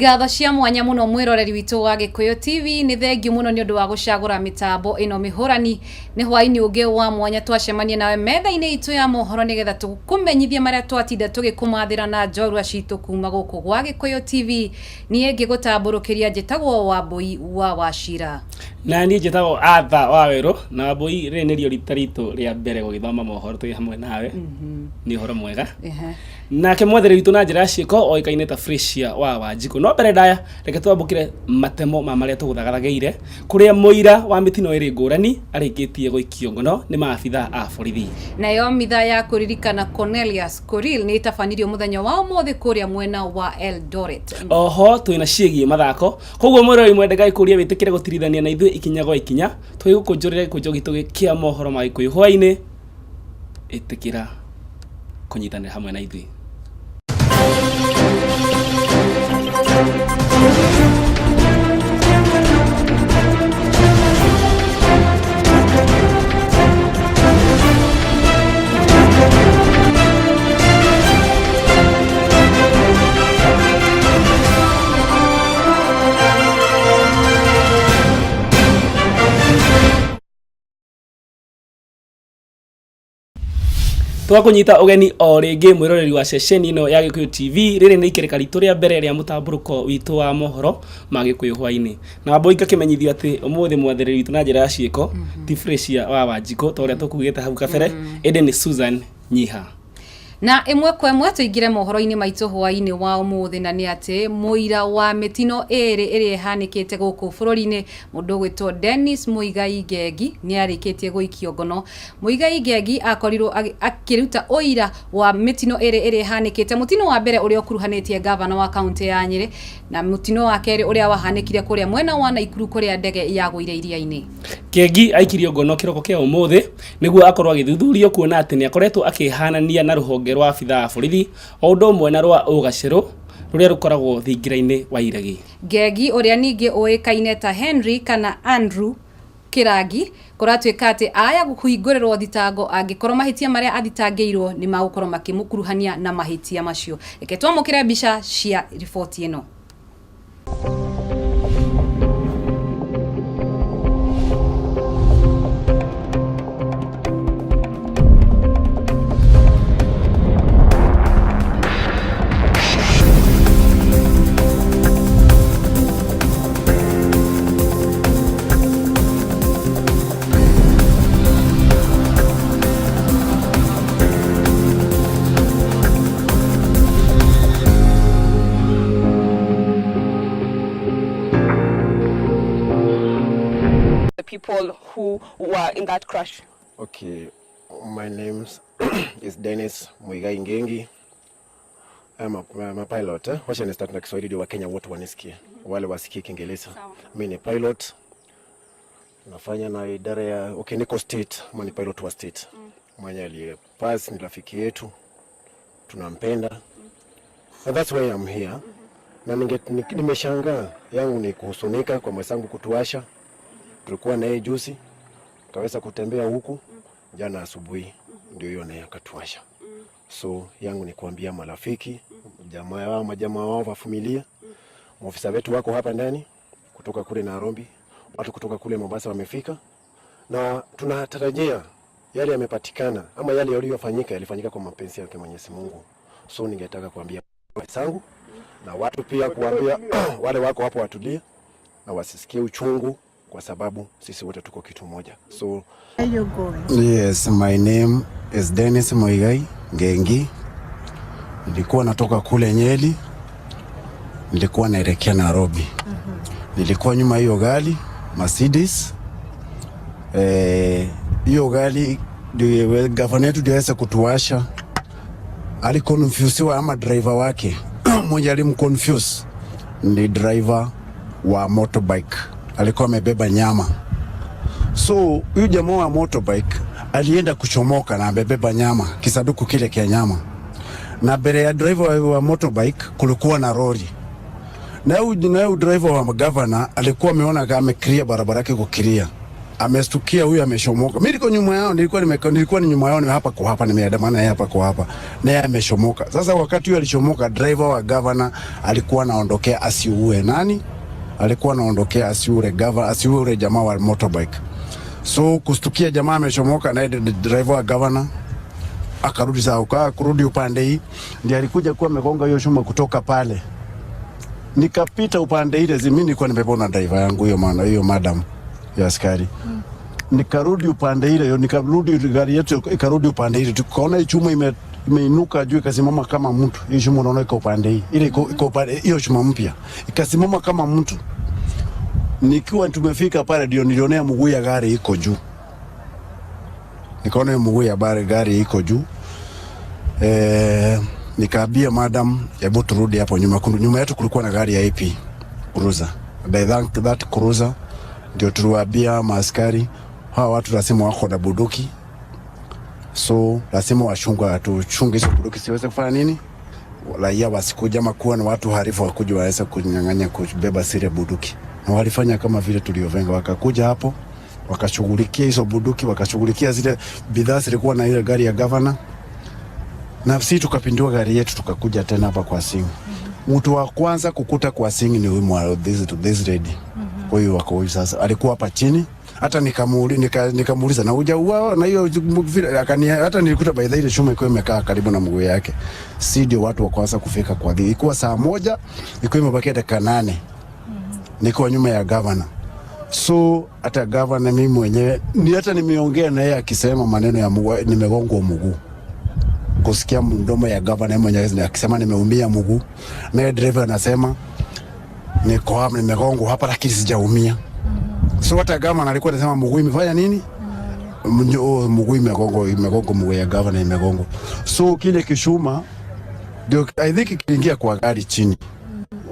Ngatho cia mwanya muno mwiroreri witũ wa Gĩkũyũ TV, nĩ thengiũ mũno nĩ ũndũ wa gũcagũra mĩtambo ĩno mĩhũrani. Nĩ hwaĩ-inĩ ũngĩ wa mwanya twacemania nawe metha-inĩ itũ ya mohoro nĩgetha tũkũmenyithie marĩa twatinda tũgĩkũmathĩra na njorua citũ kuma gũkũ gwa Gĩkũyũ TV. Niĩ ngĩgũtambũrũkĩria njĩtagwo Wambũi wa Wachira. Na niĩ njĩtagwo Arthur Wawerũ. Na Wambũi, rĩrĩ nĩrĩo rita ritũ rĩa mbere gũgĩthoma mohoro twĩ hamwe nawe. Nĩ ũhoro mwega. Nake mwethere witũ na njĩra ya ciĩko oĩkaine ta Fresia wa Wanjikũ. No mbere ndaya, reke twambũkĩre matemo ma marĩa tũgũthagathagĩire, kũrĩa mũira wa mĩtino ĩrĩ ngũrani arĩkĩtie gũikio ngono nĩ maabitha a borithi. Nayo mitha ya kũririkana Cornelius Korir nĩ ĩtabanirio mũthenya wa ũmũthĩ kũrĩa mwena wa Eldoret. Oho twĩna ciĩgiĩ mathako, koguo mwĩroreri mwende ngagĩkũria wĩtĩkĩre gũtirithania na ithuĩ ikinya gwa ikinya tũgĩgũkũnjũrĩra gĩkũnjo gitũ kĩa mohoro ma Gĩkũyũ hwaĩ-inĩ. Ĩtĩkĩra kũnyitanĩra hamwe na ithuĩ. Twakũnyita ũgeni o rĩngĩ mwĩroreri wa ceceni ĩno ya Gĩkũyũ TV. Rĩrĩ nĩ ikereka ritũ rĩa mbere rĩa mũtambũrũko witũ wa mohoro ma Gĩkũyũ hwainĩ. Na wambũi ngakĩmenyithio atĩ ũmũthĩ mwathĩrĩri witũ na njĩra ya ciĩko ti Fresia wa Wanjikũ ta ũrĩa tũkugĩte hau kabere, ĩndĩ nĩ Susan Nyiha. Na ĩmwe kwa ĩmwe tũingĩre mohoro-inĩ maitũ hwaĩ-inĩ wa ũmũthĩ, na nĩ atĩ mũira wa mĩtino ĩrĩ ĩrĩa ĩhanĩkĩte gũkũ bũrũri-inĩ, mũndũ ũgwĩtwo Dennis Muigai Ngengi nĩ arĩkĩtie gũikio ngono. Muigai Ngengi akorirwo akĩruta ũira wa mĩtino ĩrĩ ĩrĩa ĩhanĩkĩte, mũtino wa mbere ũrĩa ũkuruhanĩtie ngavana wa kaũntĩ ya Nyĩrĩ, na mũtino wa kerĩ ũrĩa wahanĩkire kũrĩa mwena wa Naikuru kũrĩa ndege yagũire iria-inĩ. Kengi aikirio ngono kĩroko kĩa ũmũthĩ nĩguo akorwo agĩthuthurio kuona atĩ nĩ akoretwo akĩhanania na rũhonge rwa abithaa a borithi o ũndũ ũmwe na rwa ũgacĩrũ rũrĩa rũkoragwo thingira-inĩ wa iregi. Ngengi ũrĩa ningĩ ũĩkaine ta Henry kana Andrew Kĩrangi, kũratuĩka atĩ aya kũhingũrĩrwo thitango angĩkorwo mahĩtia marĩa athitangĩirwo nĩ magũkorwo makĩmũkuruhania na mahĩtia macio. Reke twamũkĩre mbica cia riboti ĩno. The people who were in that crash. Okay, my name is Dennis Muigai Ngengi. I'm a pilot. Eh? Wacha ni start na Kiswahili ndio Wakenya wote wanisikie. Wale wasikie Kiingereza. Mimi ni pilot. Nafanya na idara ya, okay, niko state, mimi ni pilot wa state. Mwenye aliyepass ni rafiki yetu. Tunampenda. And that's why I'm here. Na nimeshangaa, yangu ni kuhusunika kwa mwenzangu kutuasha. Tulikuwa na yeye juzi, kaweza kutembea huku jana asubuhi, ndio hiyo naye akatuasha. So yangu ni kuambia marafiki, jamaa wao, majamaa wao wa familia, maofisa wetu wako hapa ndani kutoka kule Nairobi, watu kutoka kule Mombasa wamefika, na tunatarajia yale yamepatikana ama yale yaliyofanyika yalifanyika kwa mapenzi yake Mwenyezi Mungu. So ningetaka kuambia wenzangu na watu pia kuambia wale wako hapo watulie na wasisikie uchungu, kwa sababu sisi wote tuko kitu moja. So Where you going? Yes, my name is Dennis Muigai Ngengi. Nilikuwa natoka kule Nyeri, nilikuwa naelekea Nairobi. Nilikuwa nyuma hiyo gari Mercedes. Hiyo gari ndio gavana yetu ndio aweze kutuasha. Aliconfusiwa ama driver wake mmoja alimconfuse ni driver wa motorbike, alikuwa amebeba nyama. So huyu jamaa wa motorbike alienda kuchomoka na amebeba nyama, kisanduku kile kia nyama, na mbele ya driver wa motorbike kulikuwa na lori, na huyu driver wa governor alikuwa ameona kama ameclear barabara yake kuclear, Amestukia huyu ameshomoka. Mimi niko nyuma yao, nilikuwa ni nyuma yao, ni hapa kwa hapa, nimeandamana naye hapa kwa hapa, naye ameshomoka. Sasa wakati huyu alishomoka, driver wa governor alikuwa anaondokea asiue nani, alikuwa anaondokea asiue governor, asiue jamaa wa motorbike. So kustukia jamaa ameshomoka, naye driver wa governor akarudi sawa, kurudi upande hii, ndiye alikuja kuwa amegonga hiyo chuma kutoka pale. Nikapita upande ile, mimi nilikuwa nimepona driver yangu hiyo, maana hiyo madam ya askari. Nikarudi upande ile, nikarudi gari yetu ikarudi upande ile, tukaona hii chuma imeinuka juu ikasimama kama mtu. Hii chuma unaona iko upande hii, ile iko upande hiyo chuma mpya ikasimama kama mtu. Nikiwa tumefika pale, ndio nilionea mguu ya gari iko juu, nikaona mguu ya gari iko juu. Nikaambia madam, hebu turudi hapo nyuma. Nyuma yetu kulikuwa na gari ya AP Cruiser. And I thank that cruiser, ndio tuliwaambia maaskari hawa watu lazima wako na bunduki, so lazima wachunga, tuchunge hizo bunduki siweze kufanya nini, raia wasikuja ama kuwa na watu harifu wakuja waweza kunyang'anya kubeba zile bunduki, na walifanya kama vile tuliovenga, wakakuja hapo wakashughulikia hizo bunduki, wakashughulikia zile bidhaa zilikuwa na ile gari ya governor, na sisi tukapindua gari yetu tukakuja tena hapa kwa Sing. Mtu wa kwanza kukuta kwa Sing ni huyu this lady. Huyu wako huyu sasa alikuwa hapa chini, hata nikamuuliza na hujauawa na hiyo vile, akani hata nilikuta by the ile chuma ilikuwa imekaa karibu na mguu yake. Si ndio watu wa kwanza kufika kwa dhii. Ilikuwa saa 1, ilikuwa imebakia dakika 8. Niko nyuma ya governor. So hata governor mimi mwenyewe ni hata nimeongea na yeye akisema maneno ya mguu, nimegongwa mguu, kusikia mdomo ya governor mwenyewe akisema nimeumia mguu, naye driver anasema niko hapa nimegongwa hapa lakini sijaumia. So hata governor alikuwa anasema mguu imefanya nini? Mguu imegongwa, imegongwa, mguu ya governor imegongwa. So kile kishuma ndio I think kiliingia kwa gari chini.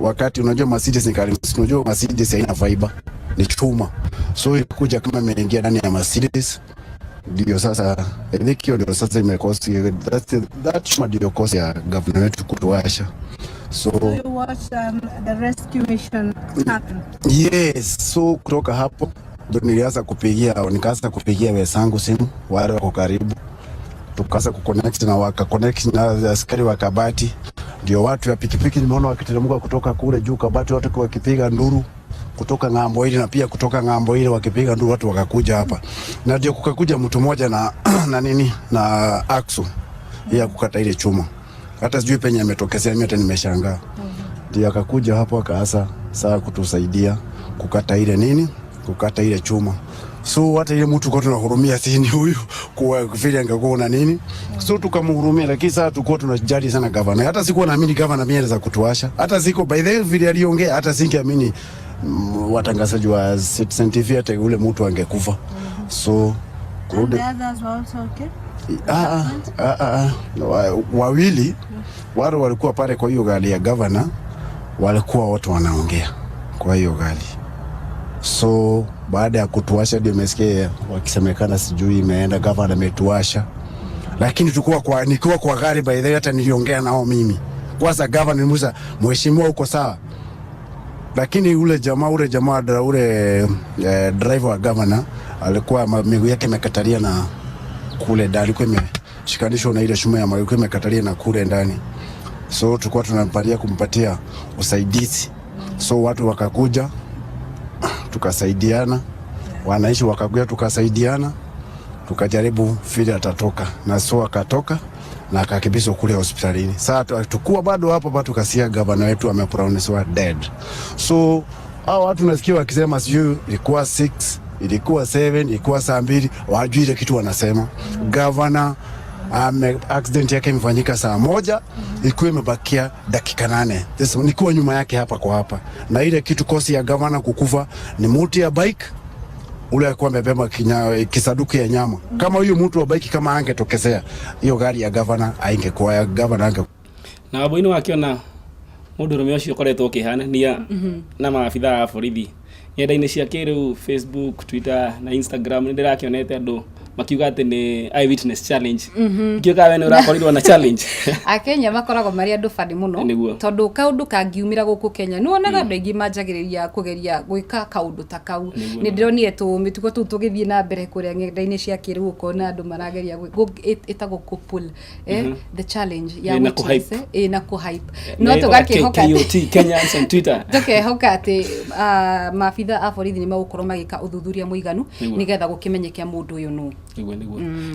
Wakati unajua Mercedes ni kali, unajua Mercedes haina fiber, ni chuma. So ilikuja kama imeingia ndani ya Mercedes, ndio sasa I think hiyo ndio sasa imekosi that chuma ndio cause ya governor wetu kutuasha. So You watch the rescue mission happen. Yes, so kutoka hapo ndo nilianza kupigia, nikaanza kupigia wenzangu simu wale wako karibu, tukaanza kuconnect na waka connect na askari wa Kabati, ndio watu ya pikipiki nimeona wakiteremka kutoka kule juu Kabati, watu wakipiga nduru kutoka ng'ambo ile na pia kutoka ng'ambo ile wakipiga nduru, watu wakakuja hapa, na ndio kukakuja mtu mmoja na nini na axle ya kukata ile chuma, hata sijui penye ametokezea, mimi hata nimeshangaa. Ndio akakuja hapo akaanza saa kutusaidia kukata ile nini, kukata ile chuma. So hata ile mtu kwa tunahurumia si ni huyu kwa vile angekuwa na nini, so tukamhurumia, lakini sasa tulikuwa tunajali sana gavana. Hata sikuwa naamini gavana mimi anaweza kutuasha, hata siko by the way vile aliongea, hata singeamini watangazaji wa Citizen TV hata ule mtu angekufa. So And kurudi the others were also okay? Ah, ah, ah, ah. Wawili wale walikuwa pale kwa hiyo gari ya gavana walikuwa wote wanaongea kwa hiyo gari. So baada ya kutuasha ndio imesikia wakisemekana sijui imeenda gavana ametuasha, lakini tulikuwa kwa nikiwa kwa gari by the way, hata niliongea nao mimi kwanza. Gavana nilimuuliza, mheshimiwa, uko sawa? Lakini ule jamaa driver wa gavana alikuwa miguu yake imekatalia na kule ndani, ilikuwa imeshikanishwa na ile chuma ya ilikuwa imekatalia na kule ndani, so tulikuwa tunampatia kumpatia usaidizi, so watu wakakuja tukasaidiana, wananchi wakakuja tukasaidiana, tukajaribu vile atatoka na so akatoka na akakimbizwa kule hospitalini. Sasa tukua bado hapo bado tukasikia gavana wetu amepronouncewa dead. So hao watu nasikia wakisema sijui ilikuwa 6, ilikuwa 7, ilikuwa saa 2, wajui ile kitu wanasema. Gavana ame accident yake imefanyika saa 1, ilikuwa imebakia dakika 8. Sasa nilikuwa nyuma yake hapa kwa hapa, na ile kitu cause ya gavana kukufa ni muti ya bike ule alikuwa amebeba kisanduku ya nyama. Kama huyu mtu wa bike kama angetokezea hiyo gari ya gavana haingekuwa ya gavana ange Na wambui nĩ wakĩona mũndũrũme ũcio ũkoretwo ũkĩhanania na maabithaa a borithi ng'enda-inĩ cia kĩrĩu, Facebook, Twitter na Instagram, nĩ ndĩrakĩonete andũ Makiuga atĩ nĩ eyewitness challenge. Ngĩũka we nĩ ũrakorirwo na challenge. Akenya makoragwo marĩ andũ bani mũno. Nĩguo. Tondũ kaũndũ kangiumĩra gũkũ Kenya nĩ wonaga andũ aingĩ manjagĩrĩria kũgeria gwĩka kaũndũ ta kau. Nĩ ndĩronire tũ mĩtugo tũu tũgĩthiĩ na mbere kũrĩa ng'enda-inĩ cia kĩrĩu, ũkona andũ marageria ĩtagwo kũpull the challenge ya Ĩ, na witness, kũhype. ĩ, na kũhype. No Na ĩtagwo tũgakĩhoka KOT, Kenyans on Twitter. Tũkehoka atĩ maabitha a borithi nĩ megũkorwo magĩka ũthuthuria mũiganu nĩgetha gũkĩmenyeke mũndũ ũyũ nũ. Nĩguo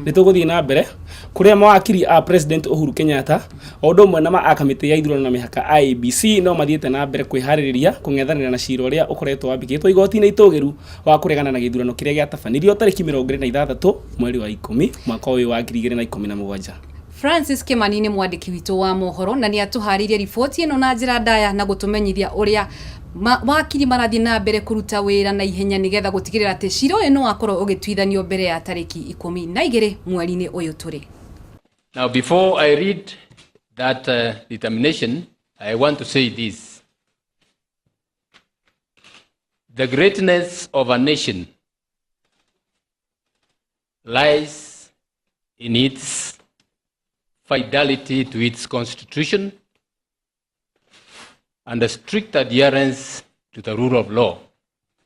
nĩ tũgũthiĩ na mbere kũrĩa mawakiri a President Uhuru Kenyatta o ũndũ ũmwe na ma a kamĩtĩ ya ithurano na mĩhaka IEBC no mathiĩte na mbere kwĩharĩrĩria kũng'ethanĩra na cira ũrĩa ũkoretwo wambĩkĩtwo igoti-inĩ itũgĩru wa kũregana na gĩthurano kĩrĩa gĩatabanirio tarĩki 26 mweri wa 10 mwaka ũyũ wa 2017. Francis Kimani nĩ mwandĩki witũ wa mohoro na nĩ atũharĩirie riboti ĩno na njĩra ndaya na gũtũmenyithia ũrĩa wakiri marathiĩ na mbere kũruta wĩra na ihenya nĩgetha gũtigĩrĩra atĩ cira ũyũ nĩ wakorwo ũgĩtuithanio mbere ya tarĩki 12 mweri-inĩ ũyũ tũrĩ. Now, before I read that determination, I want to say this. The greatness of a nation lies in its fidelity to its constitution and a strict adherence to the rule of law.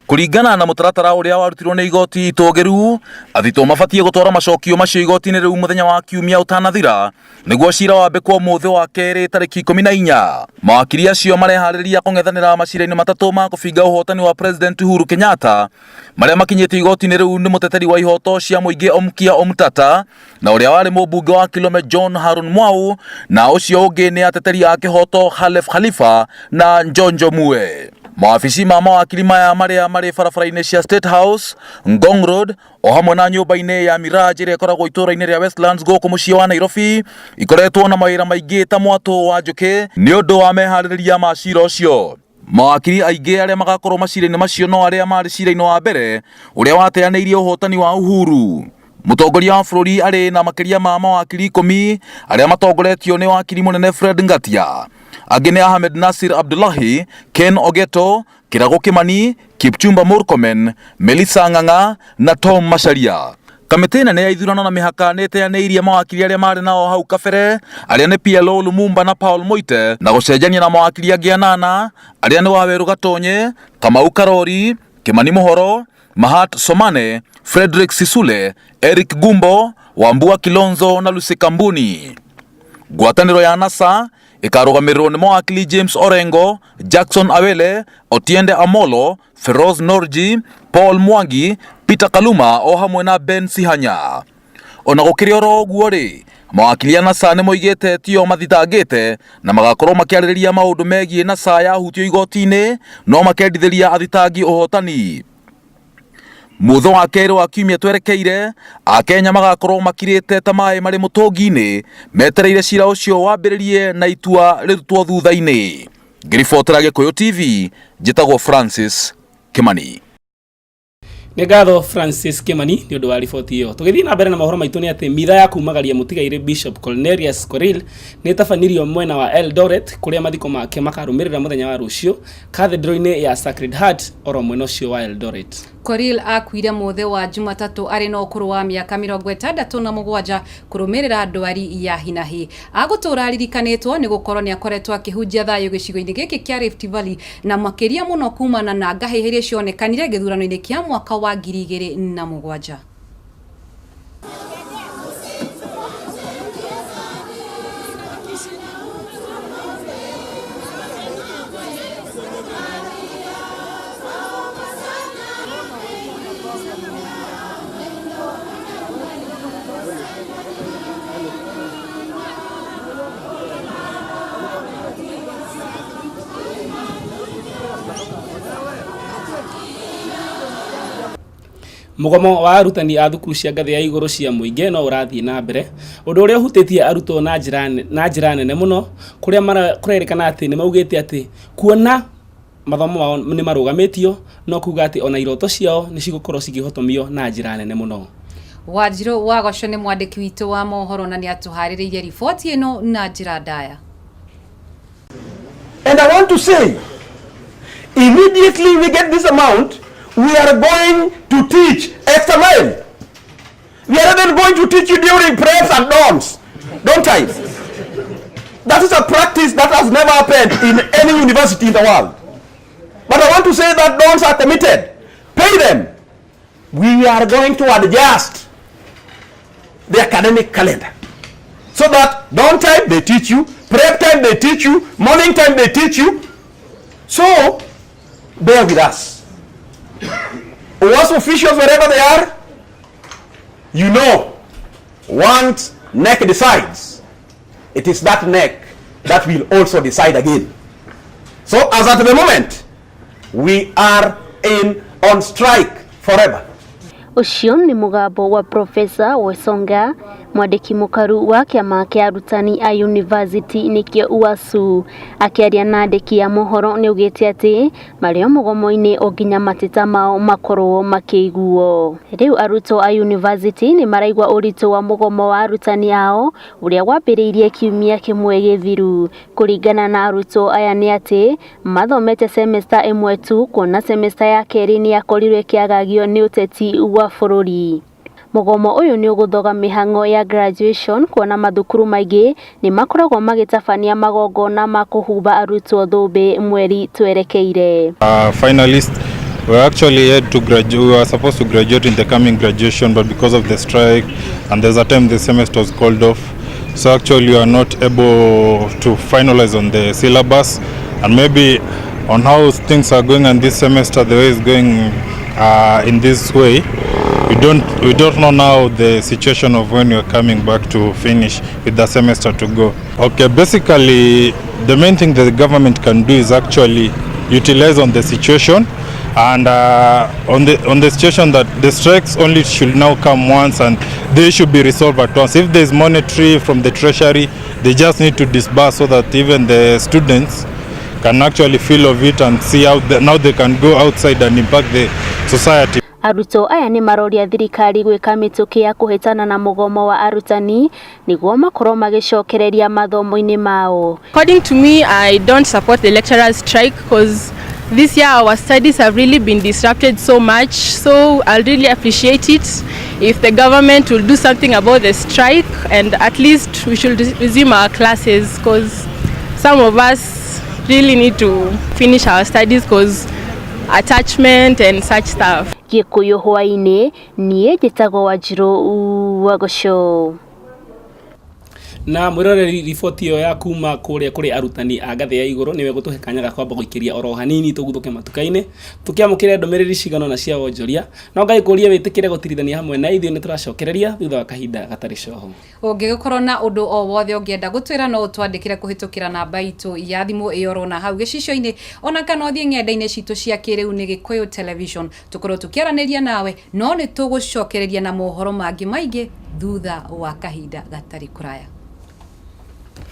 Kũringana na mũtaratara ũrĩa warutirwo nĩ igoti itũgĩru, athitwo mabatiĩ gũtwara macokio macio igoti-inĩ rĩu mũthenya wa kiumia ũtanathira nĩguo cira wambĩkwo mũthĩ wa kerĩ tarĩki 14. Mawakiri acio mareharĩria kũng'ethanĩra macira-inĩ matatũ ma kũbinga ũhotani wa President Uhuru Kenyatta marĩa makinyĩte igoti-inĩ rĩu nĩ mũteteri wa ihoto cia mũingĩ Omukia Omutata na ũrĩa warĩ mũmbunge wa Kilome John Harun Mwau, na ũcio ũngĩ nĩ ateteri a kĩhoto Khalef Khalifa na Njonjo Mue. Mawabici ma mawakiri maya marĩa marĩ barabara-inĩ cia State House, Ngong Road o hamwe na nyũmba-inĩ ya Mirage ĩrĩa ĩkoragwo itũũra-inĩ rĩa Westlands gũkũ mũciĩ wa Nairobi ikoretwo na mawĩra maingĩ ta mwatũ wa njũkĩ nĩ ũndũ wa meharĩrĩria ma cira ũcio. Mawakiri aingĩ arĩa magakorwo macira-inĩ macio no arĩa marĩ cira-inĩ wa mbere ũrĩa wateanĩirie ũhotani wa Uhuru. Mũtongoria wa bũrũri arĩ na makĩria ma mawakiri 10 arĩa matongoretio nĩ wakiri mũnene Fred Ngatia. Angĩ nĩ Ahmed Nasir Abdullahi, Ken Ogeto, Kirago Kimani, Kipchumba Murkomen, Melissa Ng'ang'a na Tom Macharia. Kamĩtĩ nene ya ithurano na mĩhaka nĩ ĩteanĩirie mawakiri arĩa marĩ nao hau kabere arĩa nĩ PLO Lumumba na Paul Moite na gũcenjania na mawakiri angĩ anana arĩa nĩ Waweru Gatonye, Kamau Karori, Kimani Muhoro, Mahat Somane, Frederick Sisule, Eric Gumbo, Wambua Kilonzo na Lucy Kambuni. Ngwatanĩro ya NASA ĩkarũgamĩrĩrwo nĩ mawakili James Orengo, Jackson Awele, Otiende Amolo, Feroz Norji, Paul Mwangi, Peter Kaluma o hamwe na Ben Sihanya. Ona gũkĩrĩ oro ũguo rĩ, mawakili a NASA nĩ moigĩte tio mathitangĩte na magakorwo makĩarĩrĩria maũndũ megiĩ NASA yahutio igoti-inĩ no makendithĩria athitangi ũhotani. Mũthĩ wa kerĩ wa kiumia twerekeire, Akenya magakorwo makirĩte ta maĩ marĩ mũtũngi-inĩ metereire cira ũcio wambĩrĩrie na itua rĩrutwo thutha-inĩ. Ngĩribotera Gĩkũyũ TV, njĩtagwo Francis Kimani. Nĩ ngatho Francis Kimani nĩ ũndũ wa riboti ĩyo. Tũgĩthiĩ na mbere na mohoro maitũ nĩ atĩ mitha ya kumagaria mũtigairĩ Bishop Cornelius Korir nĩ ĩtabanirio mwena wa Eldoret kũrĩa mathiko make makarũmĩrĩra mũthenya wa rũciũ cathedral-inĩ ya Sacred Heart oro mwena ũcio wa Eldoret. Korir akuire mũthĩ wa Jumatatũ arĩ na ũkũrũ wa mĩaka 67 kũrũmĩrĩra ndwari ya hinahi. Agũtũra aririkanĩtwo nĩ gũkorwo nĩ akoretwo akĩhunjia thayũ gĩcigo-inĩ gĩkĩ kĩa Rift Valley na makĩria mũno kumana na ngahĩha iria cionekanire gĩthurano-inĩ kĩa mwaka wa 2007. Mũgomo wa arutani a thukuru cia ngathĩ ya igũrũ cia mũingĩ no ũrathiĩ na mbere, ũndũ ũrĩa ũhutĩtie arutwo na njĩra nene mũno, kũrĩa kũrerĩkana atĩ nĩ maugĩte atĩ kuona mathomo mao nĩ marũgamĩtio no kuga atĩ ona iroto ciao nĩ cigũkorwo cikĩhotomio na njĩra nene mũno. Wanjirũ wa Goco nĩ mwandĩki witũ wa mohoro na nĩ atũharĩrĩirie riboti ĩno na njĩra ndaya. And I want to say, immediately we get this amount, we are going to teach extra mile. We are even going to teach you during preps and dorms. Don't time. That is a practice that has never happened in any university in the world. But I want to say that dons are committed. Pay them. We are going to adjust the academic calendar so that dawn time they teach you, prep time they teach you, morning time they teach you. So bear with us. UASU officials, wherever they are, you know, once NEC decides, it is that NEC that will also decide again. So as at the moment, we are in on strike forever. Ũcio nĩ mũgambo wa Profesa Wesonga, mwandĩki mũkaru wa kĩama kĩa arutani a yunivasĩtĩ nĩkĩo UASU. Akĩaria na andĩki a mohoro nĩaugĩte atĩ marĩ o mũgomo-inĩ o nginya mateta mao makorwo makĩiguo. Rĩu arutwo a yunivasĩtĩ nĩ maraigua ũritũ wa mũgomo wa arutani ao ũrĩa wambĩrĩirie kiumia kĩmwe gĩthiru. Kũringana na arutwo aya nĩ atĩ mathomete semester ĩmwe tu kuona semester ya kerĩ nĩ yakorirwo ĩkĩagagio nĩ ũteti wa bũrũri. Mũgomo ũyũ nĩ ũgũthoga mĩhang'o ya graduation kuona mathukuru maingĩ nĩ makoragwo magĩtabania magongona ma kũhumba arutwo thũmbĩ mweri twerekeire. Finalists we actually had to graduate, we were supposed to graduate in the coming graduation, but because of the strike and there's a time the semester was called off, so actually we are not able to finalize on the syllabus and maybe on how things are going, and this semester the way is going in this way, we don't know now the situation of when we are coming back to finish with the semester to go. Okay, basically the main thing that the government can do is actually utilize on the situation and on the situation that the strikes only should now come once and they should be resolved at once. If there's monetary from the treasury, they just need to disburse so that even the students can actually feel of it and see how now they can go outside and impact the society. Arutwo aya nĩ maroria thirikari gwĩka mĩtũkĩ ya kũhĩtana na mũgomo wa arutani nĩguo makorwo magĩcokereria mathomo-inĩ mao. According to me, I don't support the lecturers' strike because this year our studies have really been disrupted so much. So I'll really appreciate it if the government will do something about the strike and at least we should resume our classes, because some of us really need to finish our studies because attachment and such stuff. Gĩkũyũ hwaĩ-inĩ, niĩ njĩtagwo Wanjirũ Wagũcũ. Na mwiroreri, riboti ĩyo ya kuma kũrĩa kũrĩ arutani a ngathĩ ya igũrũ nĩwe gũtũhe kanya ga kwamba gũikĩria oro hanini tũguthũke matuka-inĩ tũkĩamũkĩre ndũmĩrĩri cigana na cia wonjoria. No ngaikũrie wĩtĩkĩre gũtirithania hamwe na ithuĩ, nĩ tũracokereria thutha wa kahinda gatarĩ coho. Ũngĩgĩkorwo na ũndũ o wothe ũngĩenda gũtwĩra, no ũtwandĩkĩre kũhĩtũkĩra namba itũ ya thimũ ĩyo ũrona hau gĩcicio-inĩ, ona kana ũthiĩ ng'enda-inĩ citũ cia kĩrĩu nĩ Gĩkũyũ Television, tũkorwo tũkĩaranĩria nawe. No nĩ tũgũcokereria na mohoro mangĩ maingĩ thutha wa kahinda gatarĩ kũraya.